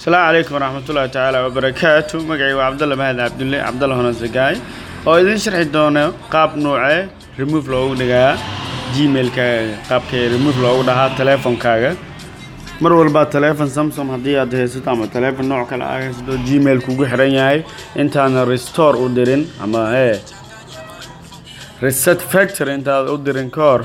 Asalaamu calaykum waraxmatullaahi tacaala wabarakaatu. Magacay waa Cabdalla Mahad Cabdulle, Cabdalla Honasagaay, oo idin sharxi doono qaab noocee remove loogu dhigaa Gmailkaaga, qaabkee remove loogu dhahaa teleefonkaaga. Mar walba teleefon Samsung haddii aad haysato ama teleefon nooc kale aad haysato, Gmail kugu xiran yahay, intaana restore u dirin ama reset factory intaad u dirin ka hor,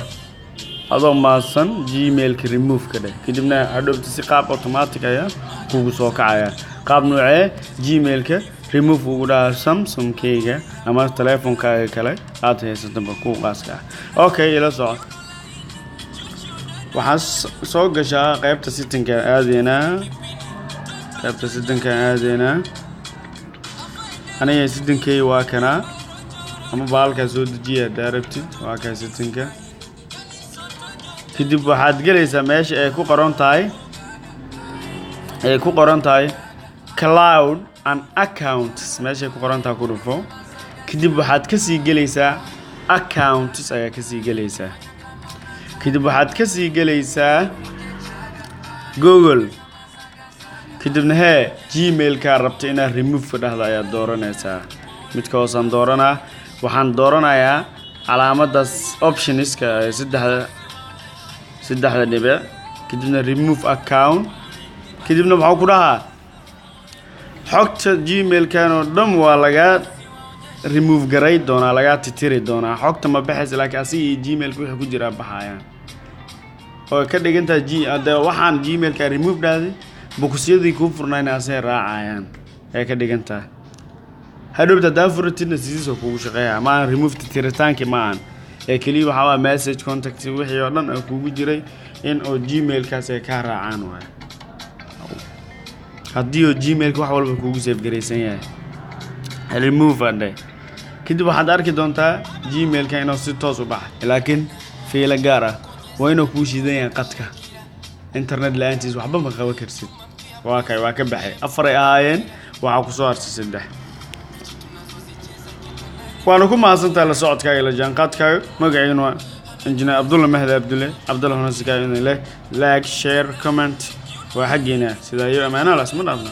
adoo maadsan Gmailka remove ka dheh. Kadibna hadhowta si qaab automatic ayaa kugu soo kacaya. Qaab noocee Gmailka remove ugu dhahaa Samsungkayga ama teleefonkaaga kale aad haysataba kuwa qaaska ah? Okay, ila soco. Waxaa soo gashaa qaybta settingka aadeynaa, qaybta settingka aadeynaa. Aniga settingkay waa kanaa, ama baalkaa soo dejiya haddaa rabtid. Waa kaa settingka. Kadib waxaad gelaysaa meesha ay ku qoran tahay cloud and accounts. Meesha ay ku qoran tahay ku dhufo. Kadib waxaad kasii gelaysaa accounts ayaa kasii gelaysaa. Kadib waxaad kasii gelaysaa Google. Kadibna Gmailkaa rabta inaad remove ka dhahdo ayaad dooranaysaa. Midka hoosaan dooranaa. Waxaan dooranayaa calaamadaas optionska ee saddexda dhibic. Kadibna remove account. Kadibna waxuu ku dhahaa xogta Gmailkan oo dhan waa lagaa remove garay doonaa, lagaa titiri doonaa. Xogta ma baxaysa, laakiin asiga iyo Gmailka wixii ku jiraa baxayaan, oo ka dhigantaha g hadee waxaan Gmailka remove dhahday, boxyadii kuu furnayna asay raacayaan ay ka dhigan tahay. Hadhowta haddaa furatidna sidiisoo kugu shaqeeya. Ma ahan remove, tiritaankii ma ahan, ee keliya waxaa waa message, contact, wixii oo dhan oo kugu jiray in oo Gmailkaas ay kaa raacaan waay, haddii oo Gmailka wax walba kugu save garaysan yahay. Remove adhe. Kadib waxaad arki doontaa Gmailka inuu si toos u baxay, laakiin fiilo gaar ah waa inuu kuu shidan yahay qadka internet. La-aantiis waxba ma qaban karsid. Waa kay, waa ka baxay. Afaray ahaayeen, waxaa kusoo hartay saddex. Waana ku mahadsantahay la socodkaaga, la jaanqaadkaaga. Magaciiguna waa Injineer Cabdulla Mahdi Cabdulle, Cabdulla Honasika. Idin leh like, share, comment waa xaggiina. Sidaa iyo amaanaha lasma dhaafna.